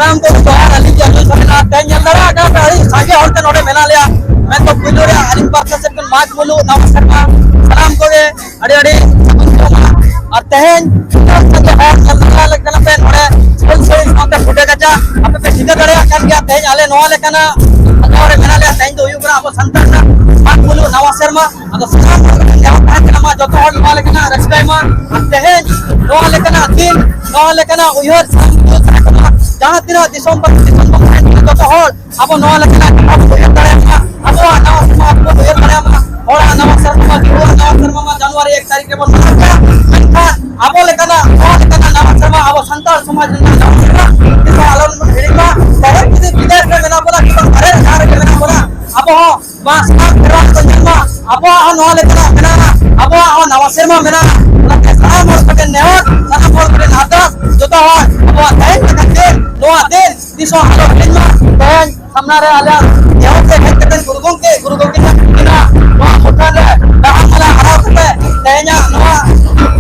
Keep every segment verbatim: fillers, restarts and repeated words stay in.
ᱥᱟᱱᱟᱢ ᱠᱚ ᱡᱚᱦᱟᱨ, ᱟᱹᱞᱤᱧ ᱜᱮ ᱟᱹᱞᱤᱧ ᱥᱚᱨᱮᱱ᱾ ᱟᱨ ᱛᱮᱦᱮᱧ ᱧᱮᱞ ᱫᱟᱲᱮᱭᱟᱜ ᱠᱟᱱᱟ ᱯᱮ, ᱟᱹᱰᱤ ᱥᱟᱸᱜᱮ ᱦᱚᱲ ᱛᱮ ᱱᱚᱰᱮ ᱢᱮᱱᱟᱜ ᱞᱮᱭᱟ᱾ ᱢᱮᱱᱫᱚ ᱯᱩᱭᱞᱩ ᱨᱮ ᱟᱹᱞᱤᱧ ᱯᱟᱦᱴᱟ ᱥᱮᱫ ᱠᱷᱚᱱ ᱢᱟᱜᱽ ᱢᱩᱞᱩᱜ ᱱᱟᱣᱟ ᱥᱮᱨᱢᱟ ᱥᱟᱱᱟᱢ ᱠᱚᱜᱮ ᱟᱹᱰᱤ ᱟᱹᱰᱤ ᱥᱟᱹᱜᱩᱱ ᱡᱚᱦᱟᱨ᱾ ᱟᱨ ᱛᱮᱦᱮᱧ ᱩᱱᱟᱹᱜ ᱥᱟᱸᱜᱮ ᱦᱚᱲ ᱧᱮᱞ ᱫᱟᱲᱮᱭᱟᱜ ᱠᱟᱱᱟ ᱯᱮ ᱱᱚᱰᱮ ᱥᱤᱞ ᱥᱟᱹᱲᱤ ᱥᱟᱶᱛᱮ ᱯᱷᱩᱴᱟᱹ ᱜᱟᱪᱷᱟ᱾ ᱟᱯᱮ ᱯᱮ ᱴᱷᱤᱠᱟᱹ ᱫᱟᱲᱮᱭᱟᱜ ᱠᱟᱱ ᱜᱮᱭᱟ, ᱛᱮᱦᱮᱧ ᱟᱞᱮ ᱱᱚᱣᱟ ᱞᱮᱠᱟᱱᱟᱜ ᱴᱷᱟᱶ ᱨᱮ ᱢᱮᱱᱟᱜ ᱞᱮᱭᱟ᱾ ᱛᱮᱦᱮᱧ ᱫᱚ ᱦᱩᱭᱩᱜ ᱠᱟᱱᱟ ᱟᱵᱚ ᱥᱟᱱᱛᱟᱲ ᱨᱮᱱᱟᱜ ᱢᱟᱜᱽ ᱢᱩᱞᱩᱜ ᱱᱟᱣᱟ ᱥᱮᱨᱢᱟ᱾ ᱟᱫᱚ ᱥᱟᱱᱟᱢ ᱦᱚᱲ ᱠᱚ ᱱᱮᱦᱚᱨ ᱛᱟᱦᱮᱸ ᱠᱟᱱᱟ, ᱢᱟ ᱡᱚᱛᱚ ᱦᱚᱲ ᱱᱚᱣᱟ ᱞᱮᱠᱟᱱᱟᱜ ᱨᱟᱹᱥᱠᱟᱹᱭ ᱢᱟ᱾ ᱟᱨ ᱛᱮᱦᱮᱧ ᱱᱚᱣᱟ ᱞᱮᱠᱟᱱᱟᱜ ᱫᱤᱱ, ᱱᱚᱣᱟ ᱞᱮᱠᱟᱱᱟᱜ ᱩᱭᱦᱟᱹᱨ ᱥᱟᱱᱟᱢ ᱠᱚ ᱛᱟᱦᱮᱸ ᱠᱟᱱᱟ᱾ ᱡᱟᱦᱟᱸ ᱛᱤᱱᱟᱹᱜ ᱫᱤᱥᱚᱢ ᱯᱟᱨᱚᱢ ᱫᱤᱥᱚᱢ ᱵᱚᱱ ᱛᱟᱦᱮᱸ ᱠᱟᱱᱟ, ᱡᱚᱛᱚ ᱦᱚᱲ ᱟᱵᱚ ᱱᱚᱣᱟ ᱞᱮᱠᱟᱱᱟᱜ ᱴᱷᱟᱶ ᱵᱚᱱ ᱩᱭᱦᱟᱹᱨ ᱫᱟᱲᱮᱭᱟᱜ ᱢᱟ, ᱟᱵᱚᱣᱟᱜ ᱱᱟᱣᱟ ᱥᱮᱨᱢᱟ ᱟᱵᱚ ᱵᱚᱱ ᱩᱭᱦᱟᱹᱨ ᱫᱟᱲᱮᱭᱟᱜ ᱢᱟ᱾ ᱦᱚᱲᱟᱜ ᱱᱟᱣᱟ ᱥᱮᱨᱢᱟ ᱢᱟ, ᱫᱤᱠᱩᱣᱟᱜ ᱱᱟᱣᱟ ᱥᱮᱨᱢᱟ ᱢᱟ ᱡᱟᱱᱩᱣᱟᱨᱤ ᱮᱠ ᱛᱟᱹᱨᱤᱠᱷ ᱨᱮᱵᱚᱱ ᱢᱟᱱᱟᱣ ᱜᱮᱭᱟ, ᱢᱮᱱᱠᱷᱟᱱ ᱟᱵᱚ ᱞᱮᱠᱟᱱᱟᱜ, ᱱᱚᱣᱟ ᱞᱮᱠᱟᱱᱟᱜ ᱱᱟᱣᱟ ᱥᱮᱨᱢᱟ ᱟᱵᱚ ᱥᱟᱱᱛᱟᱲ ᱥᱚᱢᱟᱡᱽ ᱨᱮᱱᱟᱜ ᱱᱟᱣᱟ ᱥᱮᱨᱢᱟ ᱛᱤᱥ ᱦᱚᱸ ᱟᱞᱚ ᱵᱚᱱ ᱦᱤᱲᱤᱧ ᱢᱟ᱾ ᱪᱟᱦᱮ ᱡᱩᱫᱤ ᱵᱤᱫᱮᱥ ᱨᱮ ᱢᱮᱱᱟᱜ ᱵᱚᱱᱟ ᱠᱤᱝᱵᱟ ᱵᱟᱦᱨᱮ ᱡᱟᱦᱟᱸ ᱨᱮᱜᱮ ᱢᱮᱱᱟᱜ ᱵᱚᱱᱟ, ᱟᱵᱚ ᱦᱚᱸ ᱱᱚᱣᱟ ᱥᱟᱱᱟᱢ ᱠᱷᱮᱨᱣᱟᱞ ᱠᱚ ᱧᱮᱞ ᱢᱟ, ᱟᱵᱚᱣᱟᱜ ᱦᱚᱸ ᱱᱚᱣᱟ ᱞᱮᱠᱟᱱᱟᱜ ᱢᱮᱱᱟᱜᱼᱟ, ᱟᱵᱚᱣᱟᱜ ᱦᱚᱸ ᱱᱟᱣᱟ ᱥᱮᱨᱢᱟ ᱢᱮᱱᱟᱜᱼᱟ᱾ ᱚᱱᱟᱛᱮ ᱥᱟᱱᱟᱢ ᱦᱚᱲ ᱠᱚᱴᱷᱮᱱ ᱱᱮᱦᱚᱨ, ᱥᱟᱱᱟᱢ ᱦᱚᱲ ᱠᱚᱴᱷᱮᱱ ᱟᱨᱫᱟᱥ, ᱡᱚᱛᱚ ᱦᱚᱲ ᱟᱵᱚᱣᱟᱜ ᱛᱮᱦᱮᱧ ᱞᱮᱠᱟᱱ ᱫᱤᱱ, ᱱᱚᱣᱟ ᱫᱤᱱ ᱛᱤᱥ ᱦᱚᱸ ᱟᱞᱚ ᱦᱤᱲᱤᱧ ᱢᱟ᱾ ᱛᱮᱦᱮᱧ ᱥᱟᱢᱱᱟ ᱨᱮ ᱟᱞᱮᱭᱟᱜ ᱱᱮᱦᱚᱨ ᱛᱮ ᱦᱮᱡ ᱠᱟᱛᱮ ᱜᱩᱨᱩ ᱜᱚᱢᱠᱮ, ᱜᱩᱨᱩ ᱜᱚᱢᱠᱮ ᱛᱟᱹᱠᱤᱱᱟᱜ ᱱᱚᱣᱟ ᱢᱩᱴᱷᱟᱹᱱ ᱨᱮ ᱵᱟᱦᱟ ᱢᱟᱞᱟ ᱟᱨᱟᱣ ᱠᱟᱛᱮ ᱛᱮᱦᱮᱧᱟᱜ ᱱᱚᱣᱟ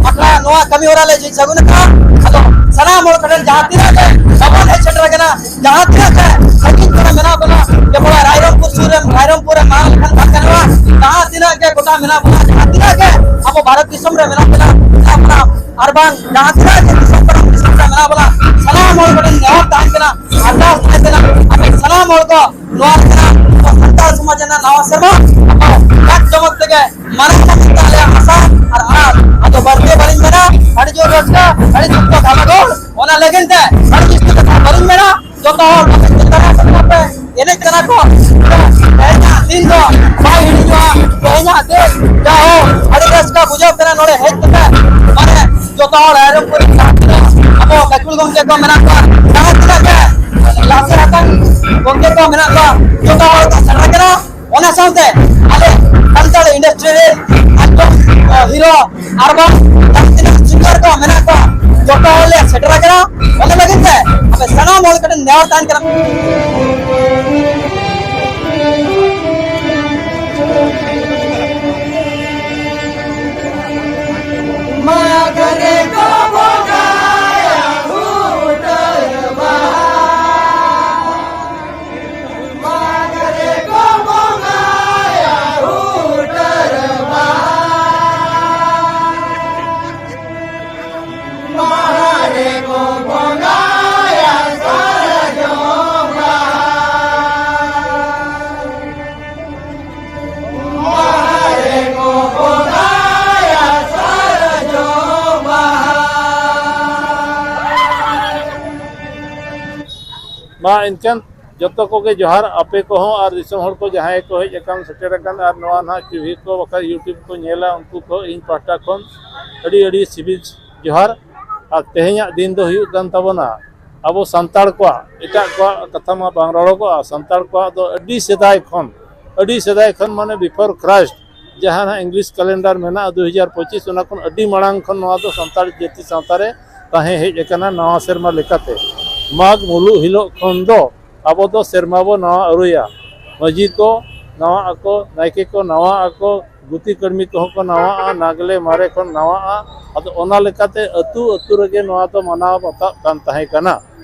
ᱟᱠᱷᱲᱟ, ᱱᱚᱣᱟ ᱠᱟᱹᱢᱤ ᱦᱚᱨᱟ ᱞᱮ ᱡᱷᱤᱡ ᱥᱟᱹᱜᱩᱱ ᱟᱠᱟᱫᱼᱟ᱾ ᱟᱫᱚ ᱥᱟᱱᱟᱢ ᱦᱚᱲ ᱠᱚᱴᱷᱮᱱ ᱡᱟᱦᱟᱸ ᱛᱤᱱᱟᱹᱜ ᱜᱮ ᱵᱟᱵᱚᱱ ᱦᱮᱡ ᱥᱮᱴᱮᱨ ᱟᱠᱟᱱᱟ, ᱡᱟᱦᱟᱸ ᱛᱤᱱᱟᱹᱜ ᱜᱮ ᱥᱟᱺᱜᱤᱧ ᱠᱚᱨᱮ ᱢᱮᱱᱟᱜ ᱵᱚᱱᱟ, ᱡᱮᱢᱚᱱ ᱨᱟᱭᱨᱚᱝᱯᱩᱨ ᱥᱩᱨ ᱨᱮ, ᱨᱟᱭᱨᱚᱝᱯᱩᱨ ᱨᱮ ᱢᱟᱲᱟᱝ ᱞᱮᱠᱷᱟᱱ ᱵᱟᱝ ᱜᱟᱱᱚᱜᱼᱟ᱾ ᱡᱟᱦᱟᱸ ᱛᱤᱱᱟᱹᱜ ᱜᱮ ᱜᱚᱴᱟ ᱢᱮᱱᱟᱜ ᱵᱚᱱᱟ, ᱡᱟᱦᱟᱸ ᱛᱤᱱᱟᱹᱜ ᱜᱮ ᱟᱵᱚ ᱵᱷᱟᱨᱚᱛ ᱫᱤᱥᱚᱢ ᱨᱮ ᱢᱮᱱᱟᱜ ᱵᱚᱱᱟ, ᱢᱮᱱᱟᱜ ᱵᱚᱱᱟ, ᱟᱨ ᱵᱟᱝ ᱡᱟᱦᱟᱸ ᱛᱤᱱᱟᱹᱜ ᱜᱮ ᱫᱤᱥᱚᱢ ᱯᱟᱨᱚᱢ ᱫᱤᱥᱚᱢ ᱨᱮ ᱢᱮᱱᱟᱜ ᱵᱚᱱᱟ, ᱥᱟᱱᱟᱢ ᱦᱚᱲ ᱠᱚᱴᱷᱮᱱ ᱱᱮᱦᱚᱨ ᱛᱟᱦᱮᱱ ᱠᱟᱱᱟ, ᱟᱨᱫᱟᱥ ᱛᱟᱦᱮᱱ ᱠᱟᱱᱟ, ᱟᱯᱮ ᱥᱟᱱᱟᱢ ᱦᱚᱲ ᱠᱚ ᱱᱚᱣᱟ ᱞᱮᱠᱟᱱᱟᱜ ᱟᱵᱚ ᱥᱟᱱᱛᱟᱲ ᱥᱚᱢᱟᱡᱽ ᱨᱮᱱᱟᱜ ᱱᱟᱣᱟ ᱥᱮᱨᱢᱟ ᱟᱵᱚ ᱡᱟᱠ ᱡᱚᱢᱚᱠ ᱛᱮᱜᱮ ᱢᱟᱱᱟᱣ ᱢᱟ ᱢᱮᱱᱛᱮ ᱟᱞᱮᱭᱟᱜ ᱟᱥᱟ ᱟᱨ ᱟᱸᱥ᱾ ᱟᱫᱚ ᱵᱟᱹᱲᱛᱤ ᱵᱟᱹᱞᱤᱧ ᱢᱮᱱᱟ, ᱟᱹᱰᱤ ᱡᱳᱨ ᱨᱟᱹᱥᱠᱟᱹ, ᱟᱹᱰᱤ ᱫᱩᱠ ᱠᱚ ᱜᱟᱱᱚᱜ᱾ ᱚᱱᱟ ᱞᱟᱹᱜᱤᱫ ᱛᱮ ᱟᱹᱰᱤ ᱡᱟᱹᱥᱛᱤ ᱠᱟᱛᱷᱟ ᱵᱟᱹᱞᱤᱧ ᱢᱮᱱᱟ, ᱡᱚᱛᱚ ᱦᱚᱲ ᱵᱟᱠᱚ ᱪᱮᱫ ᱫᱟᱲᱮᱭᱟᱜ ᱠᱟᱱᱟ ᱯᱮ, ᱮᱱᱮᱡ ᱠᱟᱱᱟ ᱠᱚ᱾ ᱛᱮᱦᱮᱧᱟᱜ ᱫᱤᱱ ᱫᱚ ᱵᱟᱭ ᱦᱤᱲᱤᱧᱚᱜᱼᱟ, ᱛᱮᱦᱮᱧᱟᱜ ᱫᱤᱱ ᱡᱟᱭᱦᱳᱠ ᱟᱹᱰᱤ ᱨᱟᱹᱥᱠᱟᱹ ᱵᱩᱡᱷᱟᱹᱜ ᱠᱟᱱᱟ ᱱᱚᱰᱮ ᱦᱮᱡ ᱠᱟᱛᱮ, ᱢᱟᱱᱮ ᱡᱚᱛᱚ ᱦᱚᱲ ᱟᱭᱨᱚᱝ ᱠᱚᱨᱮ ᱡᱟᱦᱟᱸ ᱛᱤᱱᱟᱹᱜ ᱟᱵᱚ ᱜᱟᱹᱠᱷᱩᱲ ᱜᱚᱢᱠᱮ ᱠᱚ ᱢᱮᱱᱟᱜ ᱠᱚᱣᱟ, ᱡᱟᱦᱟᱸ ᱛᱤᱱᱟᱹᱜ ᱜᱮ ᱞᱟᱥᱮᱨ ᱟᱠᱟᱱ ᱜᱚᱢᱠᱮ ᱠᱚ ᱢᱮᱱᱟᱜ ᱠᱚᱣᱟ, ᱡᱚᱛᱚ ᱦᱚᱲ ᱠᱚ ᱥᱮᱴᱮᱨ ᱠᱟᱱᱟ᱾ ᱚᱱᱟ ᱥᱟᱶᱛᱮ ᱟᱞᱮ ᱥᱟᱱᱛᱟᱲ ᱤᱱᱰᱟᱥᱴᱨᱤ ᱨᱮᱱ ᱟᱠᱴᱚᱨ, ᱦᱤᱨᱳ ᱟᱨ ᱵᱟᱝ ᱡᱟᱦᱟᱸ ᱛᱤᱱᱟᱹᱜ ᱥᱤᱝᱜᱟᱨ ᱠᱚ ᱢᱮᱱᱟᱜ ᱠᱚᱣᱟ, ᱡᱚᱛᱚ ᱦᱚᱲ ᱞᱮ ᱥᱮᱴᱮᱨ ᱟᱠᱟᱱᱟ᱾ ᱚᱱᱟ ᱞᱟᱹᱜᱤᱫ ᱛᱮ ᱟᱯᱮ ᱥᱟᱱᱟᱢ ᱦᱚᱲ ᱠᱟᱹᱴᱤᱡ ᱱᱮᱦᱚᱨ ᱛᱟᱦᱮᱱ ᱠᱟᱱᱟ᱾ ᱢᱟᱜᱽ ᱨᱮᱠᱚ ᱵᱚᱸᱜᱟᱭᱟ ᱦᱩᱰᱟᱹᱨ ᱵᱟᱦᱟ᱾ ᱢᱟ ᱮᱱᱠᱷᱟᱱ ᱡᱚᱛᱚ ᱠᱚᱜᱮ ᱡᱚᱦᱟᱨ, ᱟᱯᱮ ᱠᱚᱦᱚᱸ ᱟᱨ ᱫᱤᱥᱚᱢ ᱦᱚᱲ ᱠᱚ ᱡᱟᱦᱟᱸᱭ ᱠᱚ ᱦᱮᱡ ᱟᱠᱟᱱ, ᱥᱮᱴᱮᱨ ᱟᱠᱟᱱ, ᱟᱨ ᱱᱚᱣᱟ ᱱᱟᱦᱟᱜ ᱴᱤᱵᱷᱤ ᱠᱚ ᱵᱟᱠᱷᱟᱡ YouTube ᱠᱚ ᱧᱮᱞᱟ, ᱩᱱᱠᱩ ᱠᱚ ᱤᱧ ᱯᱟᱦᱴᱟ ᱠᱷᱚᱱ ᱟᱹᱰᱤ ᱟᱹᱰᱤ ᱥᱤᱵᱤᱞ ᱡᱚᱦᱟᱨ᱾ ᱟᱨ ᱛᱮᱦᱮᱧᱟᱜ ᱫᱤᱱ ᱫᱚ ᱦᱩᱭᱩᱜ ᱠᱟᱱ ᱛᱟᱵᱚᱱᱟ ᱟᱵᱚ ᱥᱟᱱᱛᱟᱲ ᱠᱚᱣᱟᱜ, ᱮᱴᱟᱜ ᱠᱚᱣᱟᱜ ᱠᱟᱛᱷᱟ ᱢᱟ ᱵᱟᱝ ᱨᱚᱲᱚᱜᱚᱜᱼᱟ, ᱥᱟᱱᱛᱟᱲ ᱠᱚᱣᱟᱜ ᱫᱚ ᱟᱹᱰᱤ ᱥᱮᱫᱟᱭ ᱠᱷᱚᱱ, ᱟᱹᱰᱤ ᱥᱮᱫᱟᱭ ᱠᱷᱚᱱ, ᱢᱟᱱᱮ before Christ, ᱡᱟᱦᱟᱸ ᱱᱟᱦᱟᱜ English calendar ᱢᱮᱱᱟᱜᱼᱟ ᱫᱩ ᱦᱟᱡᱟᱨ ᱯᱚᱸᱪᱤᱥ, ᱚᱱᱟ ᱠᱷᱚᱱ ᱟᱹᱰᱤ ᱢᱟᱲᱟᱝ ᱠᱷᱚᱱ ᱱᱚᱣᱟ ᱫᱚ ᱥᱟᱱᱛᱟᱲ ᱡᱟᱹᱛᱤ ᱥᱟᱶᱛᱟ ᱨᱮ ᱛᱟᱦᱮᱸ ᱦᱮᱡ ᱟᱠᱟᱱᱟ᱾ ᱱᱟᱣᱟ ᱥᱮᱨᱢᱟ ᱞᱮᱠᱟᱛᱮ ᱢᱟᱜᱽ ᱢᱩᱞᱩᱜ ᱦᱤᱞᱳᱜ ᱠᱷᱚᱱ ᱫᱚ ᱟᱵᱚ ᱫᱚ ᱥᱮᱨᱢᱟ ᱵᱚ ᱱᱟᱣᱟ ᱟᱹᱨᱩᱭᱟ᱾ ᱢᱟᱹᱡᱷᱤ ᱠᱚ ᱱᱟᱣᱟᱜ ᱟᱠᱚ, ᱱᱟᱭᱠᱮ ᱠᱚ ᱱᱟᱣᱟᱜ ᱟᱠᱚ, ᱜᱩᱛᱤ ᱠᱟᱹᱲᱢᱤ ᱠᱚᱦᱚᱸ ᱠᱚ ᱱᱟᱣᱟᱜᱼᱟ, ᱱᱟᱜᱽᱞᱮ ᱢᱟᱨᱮ ᱠᱷᱚᱱ ᱱᱟᱣᱟᱜᱼᱟ᱾ ᱟᱫᱚ ᱚᱱᱟ ᱞᱮᱠᱟᱛᱮ ᱟᱹᱛᱩ ᱟᱹᱛᱩ ᱨᱮᱜᱮ ᱱᱚᱣᱟ ᱫᱚ ᱢᱟᱱᱟᱣ ᱵᱟᱛᱟᱜ ᱠᱟᱱ ᱛᱟᱦᱮᱸ ᱠᱟᱱᱟ᱾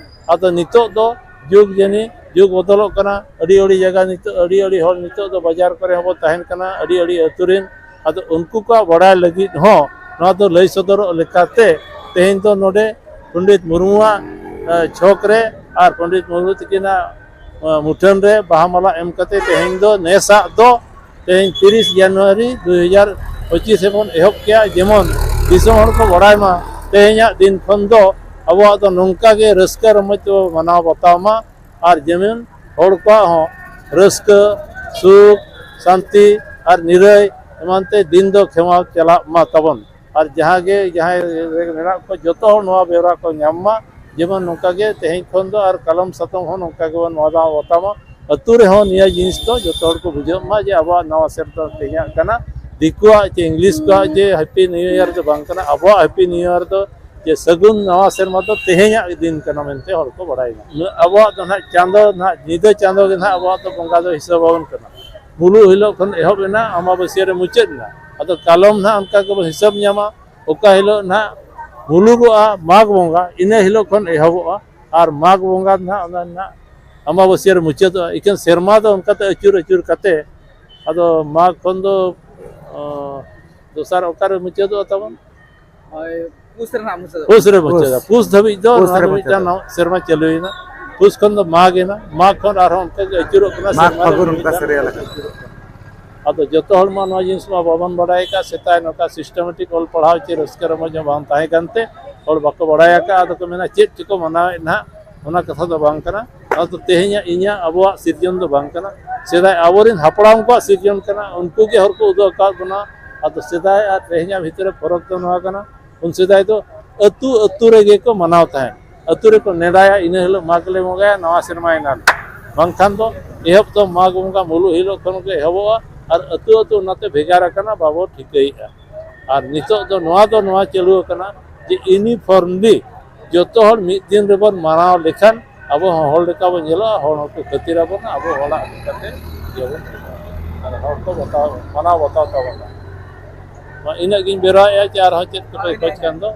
ᱟᱫᱚ ᱱᱤᱛᱚᱜ ᱫᱚ ᱡᱩᱜᱽ ᱡᱟᱹᱱᱤ ᱡᱩᱜᱽ ᱵᱚᱫᱚᱞᱚᱜ ᱠᱟᱱᱟ᱾ ᱟᱹᱰᱤ ᱟᱹᱰᱤ ᱡᱟᱭᱜᱟ ᱱᱤᱛᱚᱜ, ᱟᱹᱰᱤ ᱟᱹᱰᱤ ᱦᱚᱲ ᱱᱤᱛᱚᱜ ᱫᱚ ᱵᱟᱡᱟᱨ ᱠᱚᱨᱮ ᱦᱚᱸᱵᱚ ᱛᱟᱦᱮᱱ ᱠᱟᱱᱟ, ᱟᱹᱰᱤ ᱟᱹᱰᱤ ᱟᱹᱛᱩ ᱨᱮᱱ᱾ ᱟᱫᱚ ᱩᱱᱠᱩ ᱠᱚᱣᱟᱜ ᱵᱟᱲᱟᱭ ᱞᱟᱹᱜᱤᱫ ᱦᱚᱸ ᱱᱚᱣᱟ ᱫᱚ ᱞᱟᱹᱭ ᱥᱚᱫᱚᱨᱚᱜ ᱞᱮᱠᱟᱛᱮ ᱛᱮᱦᱮᱧ ᱫᱚ ᱱᱚᱰᱮ ᱯᱚᱱᱰᱤᱛ ᱢᱩᱨᱢᱩᱣᱟᱜ, ᱮ, ᱪᱷᱚᱠ ᱨᱮ ᱟᱨ ᱯᱚᱱᱰᱤᱛ ᱢᱩᱨᱢᱩ ᱛᱟᱹᱠᱤᱱᱟᱜ, ᱮ, ᱢᱩᱴᱷᱟᱹᱱ ᱨᱮ ᱵᱟᱦᱟ ᱢᱟᱞᱟ ᱮᱢ ᱠᱟᱛᱮ ᱛᱮᱦᱮᱧ ᱫᱚ ᱱᱮᱥᱟᱜ ᱫᱚ ᱛᱮᱦᱮᱧ ᱛᱤᱨᱤᱥ ᱡᱟᱱᱩᱣᱟᱨᱤ ᱫᱩ ᱦᱟᱡᱟᱨ ᱯᱚᱸᱪᱤᱥ ᱨᱮᱵᱚᱱ ᱮᱦᱚᱵ ᱠᱮᱜᱼᱟ, ᱡᱮᱢᱚᱱ ᱫᱤᱥᱚᱢ ᱦᱚᱲ ᱠᱚ ᱵᱟᱲᱟᱭ ᱢᱟ, ᱛᱮᱦᱮᱧᱟᱜ ᱫᱤᱱ ᱠᱷᱚᱱ ᱫᱚ ᱟᱵᱚᱣᱟᱜ ᱫᱚ ᱱᱚᱝᱠᱟ ᱜᱮ ᱨᱟᱹᱥᱠᱟᱹ ᱨᱚᱢᱚᱡᱽ ᱛᱮᱵᱚ ᱢᱟᱱᱟᱣ ᱵᱟᱛᱟᱣ ᱢᱟ᱾ ᱟᱨ ᱡᱮᱢᱚᱱ ᱦᱚᱲ ᱠᱚᱣᱟᱜ ᱦᱚᱸ ᱨᱟᱹᱥᱠᱟᱹ, ᱥᱩᱠ, ᱥᱟᱱᱛᱤ ᱟᱨ ᱱᱤᱨᱟᱹᱭ ᱮᱢᱟᱱ ᱛᱮ ᱫᱤᱱ ᱫᱚ ᱠᱷᱮᱢᱟᱣ ᱪᱟᱞᱟᱜ ᱢᱟ ᱛᱟᱵᱚᱱ᱾ ᱟᱨ ᱡᱟᱦᱟᱸ ᱜᱮ ᱡᱟᱦᱟᱸᱭ ᱨᱮ ᱢᱮᱱᱟᱜ ᱠᱚ ᱡᱚᱛᱚ ᱦᱚᱲ ᱱᱚᱣᱟ ᱵᱮᱣᱨᱟ ᱠᱚ ᱧᱟᱢ ᱢᱟ᱾ ᱡᱮᱢᱚᱱ ᱱᱚᱝᱠᱟ ᱜᱮ ᱛᱮᱦᱮᱧ ᱠᱷᱚᱱ ᱫᱚ ᱟᱨ ᱠᱟᱞᱚᱢ ᱥᱟᱛᱚᱢ ᱦᱚᱸ ᱱᱚᱝᱠᱟ ᱜᱮᱵᱚᱱ ᱢᱟᱱᱟᱣ ᱵᱟᱛᱟᱣ ᱢᱟ᱾ ᱟᱹᱛᱩ ᱨᱮᱦᱚᱸ ᱱᱤᱭᱟᱹ ᱡᱤᱱᱤᱥ ᱫᱚ ᱡᱚᱛᱚ ᱦᱚᱲ ᱠᱚ ᱵᱩᱡᱷᱟᱹᱜ ᱢᱟ ᱡᱮ ᱟᱵᱚᱣᱟᱜ ᱱᱟᱣᱟ ᱥᱮᱨᱢᱟ ᱫᱚ ᱛᱮᱦᱮᱧᱟᱜ ᱠᱟᱱᱟ᱾ ᱫᱤᱠᱩᱣᱟᱜ ᱪᱮ ᱤᱝᱞᱤᱥ ᱠᱚᱣᱟᱜ ᱡᱮ ᱦᱮᱯᱤ ᱱᱤᱭᱩ ᱤᱭᱟᱨ ᱫᱚ ᱵᱟᱝ ᱠᱟᱱᱟ, ᱟᱵᱚᱣᱟᱜ ᱦᱮᱯᱤ ᱱᱤᱭᱩ ᱤᱭᱟᱨ ᱫᱚ ᱡᱮ ᱥᱟᱹᱜᱩᱱ ᱱᱟᱣᱟ ᱥᱮᱨᱢᱟ ᱫᱚ ᱛᱮᱦᱮᱧᱟᱜ ᱫᱤᱱ ᱠᱟᱱᱟ ᱢᱮᱱᱛᱮ ᱦᱚᱲ ᱠᱚ ᱵᱟᱲᱟᱭ ᱧᱟᱢᱟ᱾ ᱟᱵᱚᱣᱟᱜ ᱫᱚ ᱱᱟᱦᱟᱜ ᱪᱟᱸᱫᱚ, ᱱᱟᱦᱟᱜ ᱧᱤᱫᱟᱹ ᱪᱟᱸᱫᱚ ᱜᱮ ᱱᱟᱦᱟᱜ ᱟᱵᱚᱣᱟᱜ ᱫᱚ ᱵᱚᱸᱜᱟ ᱫᱚ ᱦᱤᱥᱟᱹᱵ ᱟᱵᱚᱱ ᱠᱟᱱᱟ᱾ ᱢᱩᱞᱩᱜ ᱦᱤᱞᱳᱜ ᱠᱷᱚᱱ ᱮᱦᱚᱵ ᱮᱱᱟ, ᱟᱢᱟᱵᱟᱹᱥᱭᱟᱹ ᱨᱮ ᱢᱩᱪᱟᱹᱫ ᱮᱱᱟ᱾ ᱟᱫᱚ ᱠᱟᱞᱚᱢ ᱱᱟᱦᱟᱜ ᱚᱱᱠᱟ ᱜᱮᱵᱚᱱ ᱦᱤᱥᱟᱹᱵ ᱧᱟᱢᱟ, ᱚᱠᱟ ᱦᱤᱞᱳᱜ ᱱᱟᱦᱟᱜ ᱢᱩᱞᱩᱜᱚᱜᱼᱟ ᱢᱟᱜᱽ ᱵᱚᱸᱜᱟ, ᱤᱱᱟᱹ ᱦᱤᱞᱳᱜ ᱠᱷᱚᱱ ᱮᱦᱚᱵᱚᱜᱼᱟ᱾ ᱟᱨ ᱢᱟᱜᱽ ᱵᱚᱸᱜᱟ ᱱᱟᱦᱟᱜ ᱚᱱᱟ ᱱᱟᱦᱟᱜ ᱟᱢᱟᱵᱟᱹᱥᱭᱟᱹ ᱨᱮ ᱢᱩᱪᱟᱹᱫᱚᱜᱼᱟ᱾ ᱤᱠᱷᱟᱹᱱ ᱥᱮᱨᱢᱟ ᱫᱚ ᱚᱱᱠᱟᱛᱮ ᱟᱹᱪᱩᱨ ᱟᱹᱪᱩᱨ ᱠᱟᱛᱮ ᱟᱫᱚ ᱢᱟᱜᱽ ᱠᱷᱚᱱ ᱫᱚ, ᱚ, ᱫᱚᱥᱟᱨ ᱚᱠᱟᱨᱮ ᱢᱩᱪᱟᱹᱫᱚᱜᱼᱟ ᱛᱟᱵᱚᱱ? ᱦᱳᱭ, ᱯᱩᱥ ᱨᱮᱱᱟᱜ ᱢᱩᱪᱟᱹᱫ᱾ ᱯᱩᱥ ᱨᱮ ᱢᱩᱪᱟᱹᱫᱟ᱾ ᱯᱩᱥ᱾ ᱯᱩᱥ ᱫᱷᱟᱹᱵᱤᱡ ᱫᱚ ᱯᱩᱥ ᱱᱚᱣᱟ ᱨᱮ ᱫᱚ ᱢᱤᱫᱴᱟᱝ ᱢᱩᱪᱟᱹᱫᱟ᱾ ᱱᱟᱣᱟ ᱥᱮᱨᱢᱟ ᱪᱟᱹᱞᱩᱭᱮᱱᱟ᱾ ᱯᱩᱥ ᱠᱷᱚᱱ ᱫᱚ ᱢᱟᱜᱽ ᱮᱱᱟ, ᱢᱟᱜᱽ ᱠᱷᱚᱱ ᱟᱨᱦᱚᱸ ᱚᱱᱠᱟ ᱜᱮ ᱟᱹᱪᱩᱨᱚᱜ ᱠᱟᱱᱟ, ᱢᱟᱜᱽ ᱥᱮᱨᱢᱟ ᱨᱮ ᱯᱷᱟᱹᱜᱩᱱ ᱚᱱᱠᱟ ᱢᱤᱫᱴᱟᱝ ᱥᱮᱨᱮᱭᱟᱞ ᱟᱠᱟᱱᱟ᱾ ᱟᱹᱪᱩᱨᱚᱜ ᱠᱟᱱᱟ᱾ ᱟᱫᱚ ᱡᱚᱛᱚ ᱦᱚᱲ ᱢᱟ ᱱᱚᱣᱟ ᱡᱤᱱᱤᱥ ᱢᱟ ᱵᱟᱵᱚᱱ ᱵᱟᱲᱟᱭ ᱟᱠᱟᱫ, ᱥᱮᱫᱟᱭ ᱱᱚᱝᱠᱟ systematic ᱚᱞ ᱯᱟᱲᱦᱟᱣ ᱪᱮ ᱨᱟᱹᱥᱠᱟᱹ ᱨᱚᱢᱚᱡᱽ ᱦᱚᱸ ᱵᱟᱝ ᱛᱟᱦᱮᱸ ᱠᱟᱱᱛᱮ ᱦᱚᱲ ᱵᱟᱠᱚ ᱵᱟᱲᱟᱭ ᱟᱠᱟᱫ᱾ ᱟᱫᱚ ᱠᱚ ᱢᱮᱱᱟ ᱪᱮᱫ ᱪᱚᱠᱚ ᱢᱟᱱᱟᱣᱮᱫ ᱱᱟᱦᱟᱜ, ᱚᱱᱟ ᱠᱟᱛᱷᱟ ᱫᱚ ᱵᱟᱝ ᱠᱟᱱᱟ᱾ ᱚᱱᱟ ᱫᱚ ᱛᱮᱦᱮᱧᱟᱜ ᱤᱧᱟᱹᱜ ᱟᱵᱚᱣᱟᱜ ᱥᱤᱨᱡᱚᱱ ᱫᱚ ᱵᱟᱝ ᱠᱟᱱᱟ᱾ ᱥᱮᱫᱟᱭ ᱟᱵᱚᱨᱮᱱ ᱦᱟᱯᱲᱟᱢ ᱠᱚᱣᱟᱜ ᱥᱤᱨᱡᱚᱱ ᱠᱟᱱᱟ᱾ ᱩᱱᱠᱩ ᱜᱮ ᱦᱚᱨ ᱠᱚ ᱩᱫᱩᱜ ᱟᱠᱟᱫ ᱵᱚᱱᱟ᱾ ᱟᱫᱚ ᱥᱮᱫᱟᱭ ᱟᱨ ᱛᱮᱦᱮᱧᱟᱜ ᱵᱷᱤᱛᱤᱨ ᱨᱮ ᱯᱷᱚᱨᱚᱠ ᱫᱚ ᱱᱚᱣᱟ ᱠᱟᱱᱟ, ᱩᱱ ᱥᱮᱫᱟᱭ ᱫᱚ ᱟᱹᱛᱩ ᱟᱹᱛᱩ ᱨᱮᱜᱮ ᱠᱚ ᱢᱟᱱᱟᱣ ᱛᱟᱦᱮᱸᱫ᱾ ᱟᱹᱛᱩ ᱨᱮᱠᱚ ᱱᱮᱰᱟᱭᱟ, ᱤᱱᱟᱹ ᱦᱤᱞᱳᱜ ᱢᱟᱜᱽ ᱞᱮ ᱵᱚᱸᱜᱟᱭᱟ, ᱱᱟᱣᱟ ᱥᱮᱨᱢᱟᱭᱮᱱᱟ᱾ ᱵᱟᱝᱠᱷᱟᱱ ᱫᱚ ᱮᱦᱚᱵ ᱫᱚ ᱢᱟᱜᱽ ᱵᱚᱸᱜᱟ ᱢᱩᱞᱩᱜ ᱦᱤᱞᱳᱜ ᱠᱷᱚᱱ ᱜᱮ ᱮᱦᱚᱵᱚᱜᱼᱟ᱾ ᱟᱨ ᱟᱹᱛᱩ ᱟᱹᱛᱩ ᱚᱱᱟᱛᱮ ᱵᱷᱮᱜᱟᱨ ᱟᱠᱟᱱᱟ, ᱵᱟᱵᱚ ᱴᱷᱤᱠᱟᱹᱭᱮᱫᱼᱟ᱾ ᱟᱨ ᱱᱤᱛᱚᱜ ᱫᱚ ᱱᱚᱣᱟ ᱫᱚ ᱱᱚᱣᱟ ᱪᱟᱹᱞᱩ ᱟᱠᱟᱱᱟ ᱡᱮ ᱤᱭᱩᱱᱤᱯᱷᱚᱨᱢᱞᱤ ᱡᱚᱛᱚ ᱦᱚᱲ ᱢᱤᱫ ᱫᱤᱱ ᱨᱮᱵᱚᱱ ᱢᱟᱱᱟᱣ ᱞᱮᱠᱷᱟᱱ ᱟᱵᱚ ᱦᱚᱸ ᱦᱚᱲ ᱞᱮᱠᱟ ᱵᱚᱱ ᱧᱮᱞᱚᱜᱼᱟ, ᱦᱚᱲ ᱦᱚᱸᱠᱚ ᱠᱷᱟᱹᱛᱤᱨ ᱟᱵᱚᱱᱟ, ᱟᱵᱚ ᱦᱚᱲᱟᱜ ᱞᱮᱠᱟᱛᱮ ᱤᱭᱟᱹ ᱵᱚᱱ ᱧᱮᱞᱚᱜᱼᱟ᱾ ᱟᱨ ᱦᱚᱲ ᱠᱚ ᱵᱟᱛᱟᱣ, ᱢᱟᱱᱟᱣ ᱵᱟᱛᱟᱣ ᱛᱟᱵᱚᱱᱟ᱾ ᱢᱟ ᱤᱱᱟᱹᱜ ᱜᱤᱧ ᱵᱮᱨᱟᱣᱮᱫᱼᱟ, ᱪᱮ ᱟᱨᱦᱚᱸ ᱪᱮᱫ ᱠᱚᱯᱮ ᱠᱷᱚᱡᱽ ᱠᱷᱟᱱ ᱫᱚ?